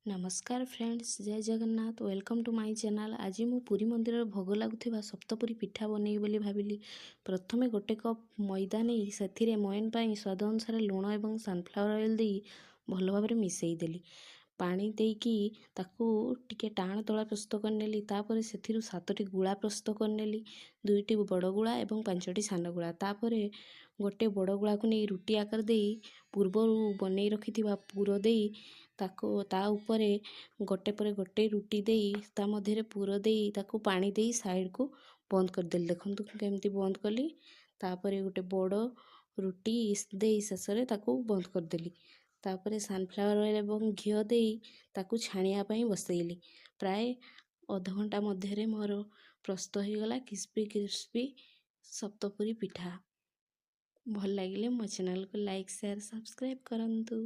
ନମସ୍କାର ଫ୍ରେଣ୍ଡସ୍, ଜୟ Jagannath. Welcome to my channel. ଆଜି ମୁଁ ପୁରୀ ମନ୍ଦିରରେ ଭୋଗ ଲାଗୁଥିବା ସପ୍ତପୁରୀ ପିଠା ବନେଇବି ବୋଲି ଭାବିଲି। ପ୍ରଥମେ ଗୋଟେ କପ୍ ମଇଦା ନେଇ ସେଥିରେ ମୟନ ପାଇଁ ସ୍ୱାଦ ଅନୁସାରେ ଲୁଣ ଏବଂ ସନଫ୍ଲାୱାର ଅଏଲ୍ ଦେଇ ଭଲ ଭାବରେ ମିଶାଇ ଦେଲି। ପାଣି ଦେଇକି ତାକୁ ଟିକେ ଟାଣ ଦଳା ପ୍ରସ୍ତୁତ କରିନେଲି। ତାପରେ ସେଥିରୁ 7ଟି ଗୁଳା ପ୍ରସ୍ତୁତ କରିନେଲି, 2ଟି ବଡ଼ ଗୁଳା ଏବଂ 5ଟି ସାନ ଗୁଳା। ତାପରେ ଗୋଟେ ବଡ଼ ଗୁଳାକୁ ନେଇ ରୁଟି ଆକାର ଦେଇ ପୂର୍ବରୁ ବନେଇ ରଖିଥିବା ପୁର ଦେଇ ତାକୁ ତା ଉପରେ ଗୋଟେ ପରେ ଗୋଟେ ରୁଟି ଦେଇ, ତା ମଧ୍ୟରେ ପୁର ଦେଇ, ତାକୁ ପାଣି ଦେଇ ସାଇଡ଼କୁ ବନ୍ଦ କରିଦେଲି। ଦେଖନ୍ତୁ କେମିତି ବନ୍ଦ କଲି। ତାପରେ ଗୋଟେ ବଡ଼ ରୁଟି ଦେଇ ଶେଷରେ ତାକୁ ବନ୍ଦ କରିଦେଲି। ତାପରେ ସନଫ୍ଲାୱାର ଅଏଲ୍ ଏବଂ ଘିଅ ଦେଇ ତାକୁ ଛାଣିବା ପାଇଁ ବସେଇଲି। ପ୍ରାୟ ଅଧଘଣ୍ଟା ମଧ୍ୟରେ ମୋର ପ୍ରସ୍ତୁତ ହୋଇଗଲା କ୍ରିସ୍ପି କ୍ରିସ୍ପି ସପ୍ତପୁରୀ ପିଠା। ଭଲ ଲାଗିଲେ ମୋ ଚ୍ୟାନେଲକୁ ଲାଇକ୍, ସେୟାର, ସବସ୍କ୍ରାଇବ୍ କରନ୍ତୁ।